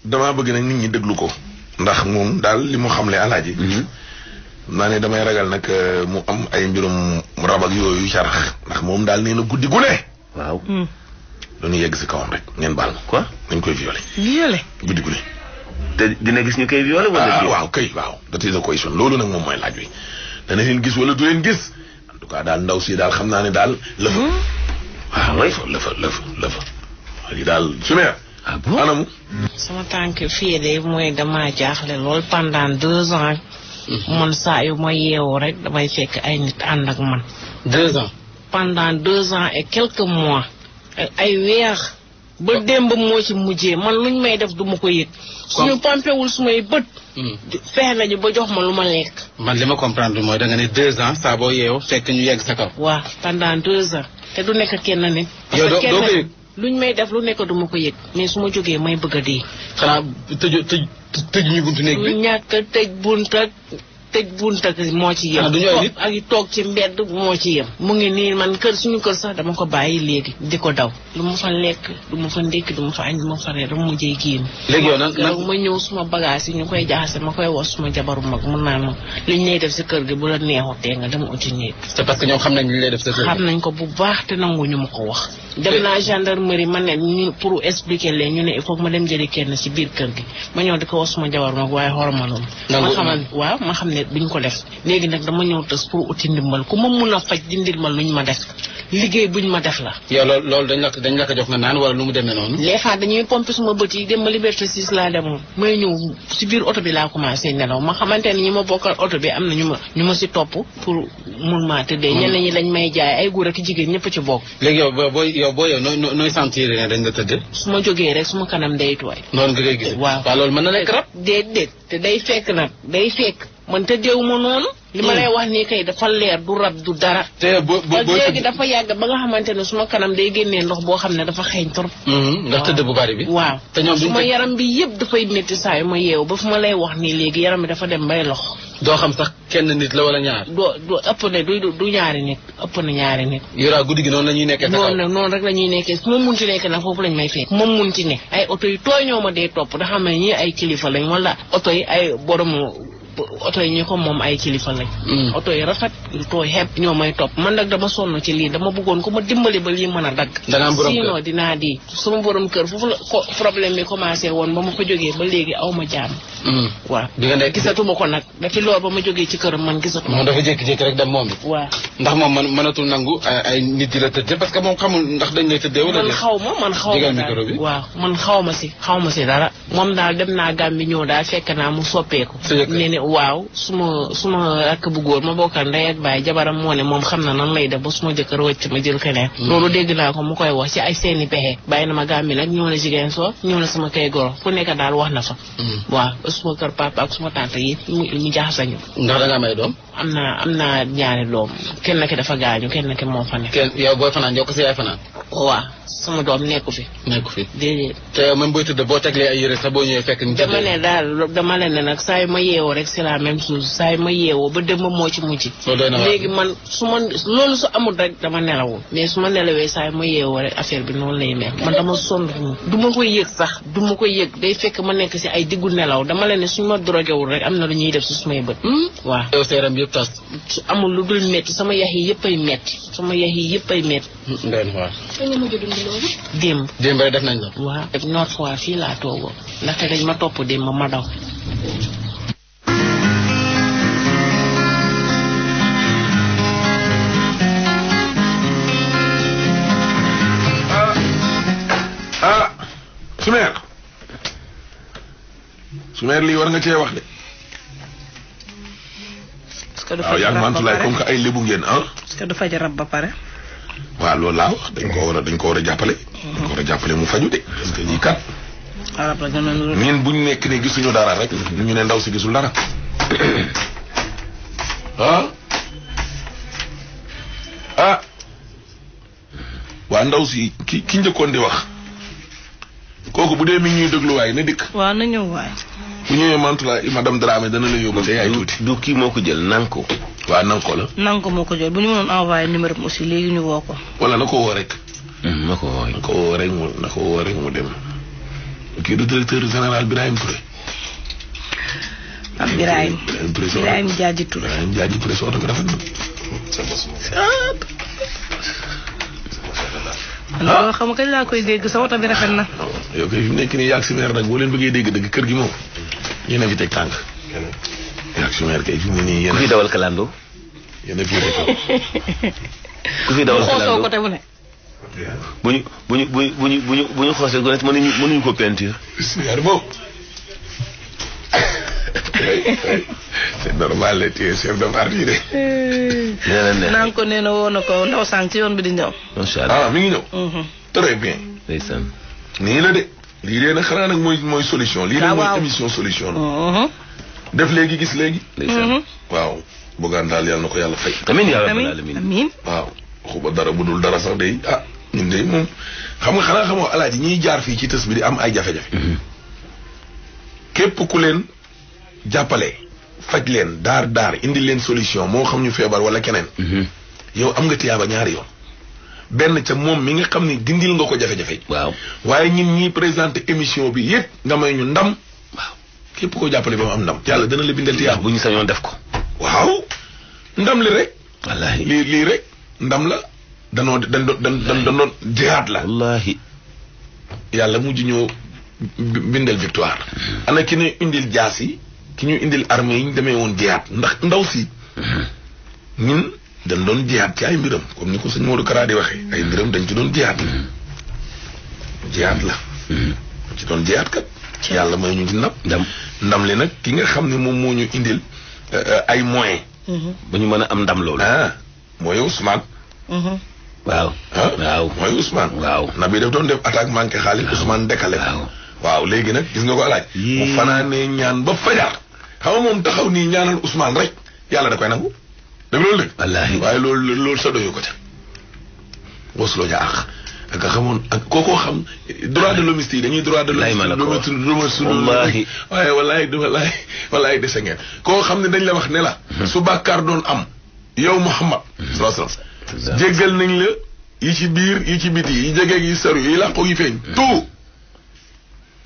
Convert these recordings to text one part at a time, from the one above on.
damaa bëgg nag nit ñi déglu ko ndax moom daal li mu xamle alaaji naa ne damay ragal nag mu am ay mbirum rab ak yooyu carax ndax moom daal nee na guddi gu ne waaw dañuy yegg si kawam rek ngeen baal ma quoi dañ koy violé guddi gu ne te dina gis ñu koy violé wala waaw kay waaw that is the question loolu nag moom mooy laaj wi dana leen gis wala du leen gis en tout cas daal ndaw si daal xam naa ne daal lëfa waaw lëfa li daal Chimère anamu sama tànk fii de mooy dama jaaxle lool pendant 2 ans man saa yu ma yeewu rek damay fekk ay nit ànd ak man 2 ans pendant 2 ans et quelques mois ay weer ba démb moo ci mujjee man luñ may def duma ko yëg suñu pampewul sumay bët fexe nañu ba jox ma lu ma lekk man li ma comprendre mooy da nga ne 2 ans saa boo yeewu fekk ñu yegg sa kaw waaw pendant 2 ans te du nekk kenn nit yow doo ko yëg luñ may def lu nekk duma ko yëg mais su ma jógee may bëgg a dee xanaa tëj ñu buntu néeg bi ñàkk tëj bunt ak moo ci yem ak toog ci mbedd moo ci yem mu ngi nii man suñu kër sax dama ko bàyyi léegi di ko daw lu ma fa lekk du ma fa ndékki du ma fa añ du ma fa reer dama mujjee génn léegi yow nan ma ñëw suma bagage yi ñu koy jaxase ma koy wax suma jabaru mag mun naa ma liñ lay def si kër gi bu la neexutee nga dem uti néeg c'est parce que ñoom xam nañ li lay def sa kër gi xam nañ ko bu baax te nanguñu ma ko wax dem naa gendarmerie ma ne ñu pour expliquer leen ñu ne il faut ma dem jëli kenn ci biir kër gi ma ñëw di ko wax suma jabaru mag waaye xoromaloon ma xam ne duñ ko def léegi nag dama ñëw tës pour uti ndimbal ku ma mun a faj dindil ma luñ ma def liggéey buñ ma def la yow loolu dañ la ko jox nga naan wala nu mu demee noonu les fois dañuy pomper suma bët yi dem ma Liberté 6 laa demoon may ñëw si biir oto bi laa commencé nelaw ma xamante ne ñi ma bokkal oto bi am na ñu ma si topp pour mun maa tëddee ñenn ñi lañ may jaay ay góor ak jigéen ñëpp ci bokk léegi yow nooy sentir ne dañ la tëdd su ma jógee rek suma kanam day tooy noonu nga koy gis waaw loolu mën na nekk rab déedéet te day fekk man tëddeewuma noonu li ma lay wax nii kay dafa leer du rab du dara te léegi dafa yàgg ba nga xamante ne suma kanam day génnee ndox boo xam ne dafa xeeñ trop ndax tëdd bu bari bi waaw te ñoom suma yaram bi yëpp dafay métti saa yu ma yeewu ba fu ma lay wax nii léegi yaram bi dafa dem bay lox doo xam sax kenn nit la wala ñaar doo ëpp ne du ñaari nit ëpp na ñaari nit yoraa guddi gi noonu la ñuy nekkee noonu rek la ñuy nekkee fu ma munti nekk nag foofu lañ may fekk moom munti ne ay oto yi tooy ñoo ma dee topp da xam ne ñii ay kilifa lañ wala oto yi ay boromu oto yi ñu ko moom ay kilifa lañ oto yi rafet yu tooy xepp ñoo may topp man nag dama sonn ci lii dama bëggoon ku ma dimbali ba lii mën a dagg sinon dinaa di sama borom kër foofu la problème bi commencé woon ba ma ko jógee ba léegi aw ma jàmm waaw gisatuma ko nag dafi lool ba ma jógee ci këram man gisatuma moom dafa jékki-jékki rek dem moom bi waaw ndax moom mënatul nangu ay nit di la tëddee parce que moom xamul ndax dañ lay tëddee wala man xaw ma daal waaw man xaw ma si dara moom daal dem naa Gàmbi ñëw daal fekk naa mu soppeeku waaw suma rakk bu góor ma bokkal ndey ak baay jabaram moo ne moom xam na nan lay def ba suma jëkkër wëcc ma jël keneen loolu dégg naa ko mu koy wax ci ay seeni pexe bàyyi na ma Gàmbi nag ñëw na Ziguinchor ñëw na sama kay goro fu nekk daal wax na fa waaw ba suma kër papa ak suma tante yi ñu jaxasañu ndax da nga may doom am naa ñaari doom kenn ki dafa gaañu kenn ki moo fa nekk yow booy fanaan yow ko si yaay fanaan waaw sama doom nekku fi déedéet te même booy tëdd boo teglee ay yére sax boo ñëwee fekk ñu dama leen ne nag saa yu ma yeewoo rek c'est la même chose saa yu ma yeewoo ba démb moo ci mujj léegi man loolu su amul rek dama nelawul mais su ma nelawee saa yu ma yeewoo rek affaire bi noonu lay mel man dama sonn du ma koy yëg sax du ma koy yëg day fekk ma nekk si ay diggu nelaw dama leen ne suñu ma drogué wul rek am na lu ñuy def si sumay bët waaw yow sa yaram yëpp tas amul lu dul metti sama yax yi yëpp ay metti nga mujj dund loolu démb rek def nañ la waaw Nord Foire fii laa toogoo ndaxte dañ ma topp démb ma daw Chimère lii war nga cee wax de waaw yaa ngi mantulaay comme que ay lébu ngeen est-ce que du faj rab ba pare waaw loolu laa wax dañ ko war a jàppale dañ ko war a jàppale mu faju de parce que lii kat arab la gën a ñun buñ nekk ne gisuñu dara rek ñu ne ndaw si gisul dara waa ndaw si ki njëkkoon di wax kooku bu dee mi ñuy déglu waay ne dikk waaw na ñëw waay bu ñëwee mantulaay madame Dramé dana la yóbbu te yaay tuuti du kii moo ko jël nanko waaw nanko la nanko moo ko jël bu ñu mënoon envoyé numéro bi aussi léegi ñu woo ko wala na ko woo rek na ko woo rek mu dem kii du directeur général Birahim Touré. ak Birahim Touré sa Birahim Diadji Touré. Birahim Diadji Touré sa oto bi rafet na. loolu xam nga kañ laa koy dégg sa oto bi rafet na. yow kay fi mu nekk nii yàgg si meer nag boo leen bëggee dégg dëgg kër gi moom yéen a fi teg tànk. yàgg si meer kay fi mu ne nii yéen ku fi dawal kalando. yéen a fi teg tànk. ku fi dawal xoosoo kalando côté bu ne. bu ñu xoosee ko mënuñu ko peinture. bisimilah boobu. c'est normal la téye chef de parti de. naan ko nee na woo na ko ndaw sànq ci yoon bi di ñëw. macha allah mi ngi ñëw. très bien. ndeysaan. nii la de. lii de nag xanaa nag mooy solution. lii de mooy émission solution la. def léegi gis léegi. ndeysaan. waaw. Bougane daal yàlla na ko yàlla fay. amiin yaa rabbal aalamiin. amiin. waaw xuba dara bu dul dara sax day ñun de moom xam nga xanaa xamoo alaaji ñiy jaar fii ci tës bi di am ay jafe-jafe. képp ku leen jàppale faj leen daar indi leen solution moo xam ñu feebar wala keneen. yow am nga tiyaaba ñaari yoon. benn ca moom mi nga xam ni dindil nga ko jafe-jafe. waaw waaye ñun ñiy présenté émission bi yëpp nga may ñu ndam. waaw képp koo jàppale ba mu am ndam. yàlla dana la bindal tiyaaba bu ñu sañoon def ko. waaw ndam li rek. wallaahi lii rek ndam la. dañ doon jihaat la. wallaahi. yàlla mujj ñoo bindal victoire. ana ki ñu indil jaas yi ki ñu indil armée yi ñu demee woon jihaat ndax ndaw si. ñun dañ doon jihaat ci ay mbiram comme ni ko sëñ Modou Kara di waxee ay mbiram dañ ci doon jihaat. jihaat la. ci doon jihaat kat. yàlla may ñu ci ndam li nag ki nga xam ne moom moo ñu indil ay moyens. ba ñu mën a am ndam loolu. mooy Ousmane. waaw. waaw mooy Ousmane. waaw na bi daf doon def attaque manqué xaalis Ousmane décalé. waaw léegi nag gis nga ko alaaj mu fanaanee ñaan ba fajar. xam nga moom taxaw nii ñaanal Ousmane rek yàlla da koy nangu. dëgg loolu dëgg. wallaahi waaye loolu sa doyu ko ca. wasuloo ja àq. ak xamoon ak kookoo xam droit de l'homme yi dañuy droit de l'homme. wallaahi waaye wallaahi dese ngeen. koo xam ne dañ la wax ne la. su bàkkaar doon am. yow Muhammad. sallallahu alayhi wasallam. jéggal nañ la yi ci biir yi ci biti yi jege yi saru yi làqu yi feeñ. tout.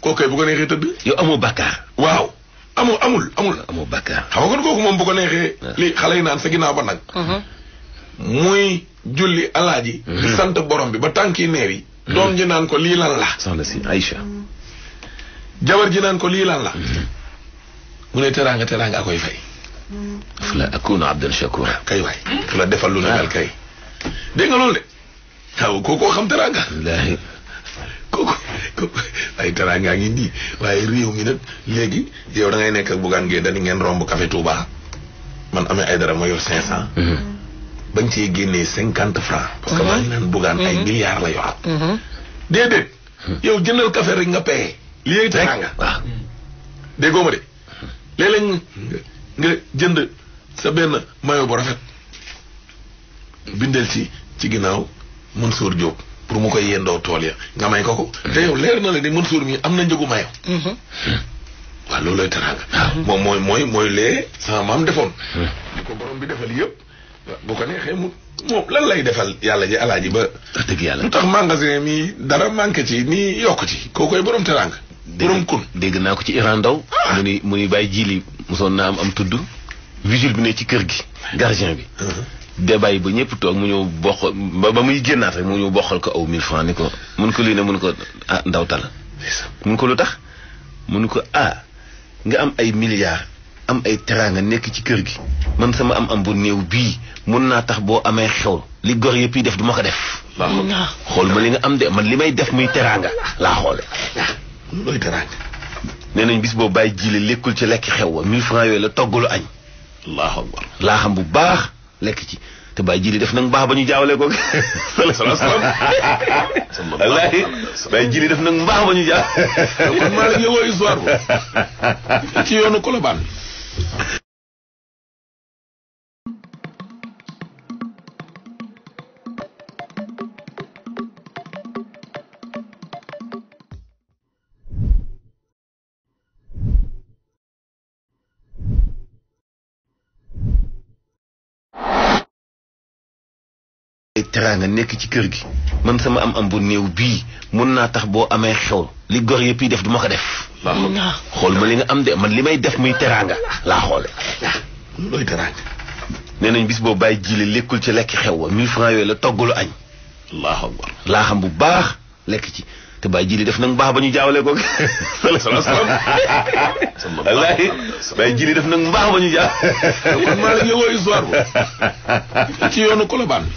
kooku bu ko neexee tëdd. yow amoo bàkkaar. waaw amul. amoo bàkkaar. xam nga kon kooku moom bu ko neexee. li xale yi naan sa ginnaaw ba nag. muy julli alaaji. di sant borom bi ba tànki neer yi. doom ji naan ko lii lan la. soxna si Aïcha. jabar ji naan ko lii lan la. mu ne teraanga a koy fay. afala akunu abdan shakura. kay waay fu la defal lu ne mel kay. dégg nga loolu de. waaw kookoo xam teraanga. wallaahi. kooku ay teraanga ngi nii waaye réew mi nag léegi yow da ngay nekk ak Bougane Gueye Dany ngeen romb café Touba man amee ay dara ma yor 500. bañ cee génnee 50 francs. parce que maa ngi naan Bougane ay milliards la yor. déedéet. yow jëndal café rek nga paye. lii ay teraanga. waaw. déggoo ma de léeg-léeg nga jënd sa benn maillot bu rafet bindal ci ginnaaw Mansour Diop pour mu koy yendoo tool ya nga may ko. te yow leer na la ni Mansour mi am na njëgu mayo. waaw loolu lay teraanga. moom mooy lee sama maam defoon. li ko borom bi defal yëpp. bu ko neexee moom lan lay defal yàlla ji alaaji ba. wax dëgg yàlla lu tax magasin mi dara manqué ci nii yokk ci koo koy borom teraanga. borom kun dégg naa ko ci Iran Ndaw. mu ni bàyyi jili mosoon naa am tudd. vigile bi ne ci kër gi. gardien bi. de bàyyi ba ñëpp toog mu ñëw bokk ba muy génnaat rek mu ñëw bokkal ko aw 1000 francs ni ko mun ko lii ne mun ko ndaw tala mun ko lu tax mun ko nga am ay milliards am ay teraanga nekk ci kër gi man sama am bu néew bii mun naa tax boo amee xew li gor yëpp yi def du ma ko def. waaw xool ma li nga am de man li may def muy teraanga laa xoole. looy teraanga. nee nañ bis boobu bàyyi jile lekkul ci lekk xew wa 1000 francs yooyu la toggalu añ. allahu akbar laa xam bu baax lekk ci te bàyyi jili def nag mbaax ba ñu jaawale ko. wallaahi bàyyi jili def nag mbaax ba ñu jaawale. kon maa la ñëwoo histoire ko ci yoonu Colobane. teraanga nekk ci kër gi man sama am bu néew bii mun naa tax boo amee xew li gor yëpp yi def du ma ko def xool ma li nga am de man li may def muy teraanga laa xoole looy teraanga nee nañ bis boobu bàyyi jili lekkul ci lekk xew wa 1000 francs yooyu la toggalu añ allahu akbar laa xam bu baax lekk ci te bàyyi jili def nag baax ba ñu jaawale ko wallaahi bàyyi jili def nag mbaax ba ñu jaawale man maa la yëgoo histoire ba ci yoonu Colobane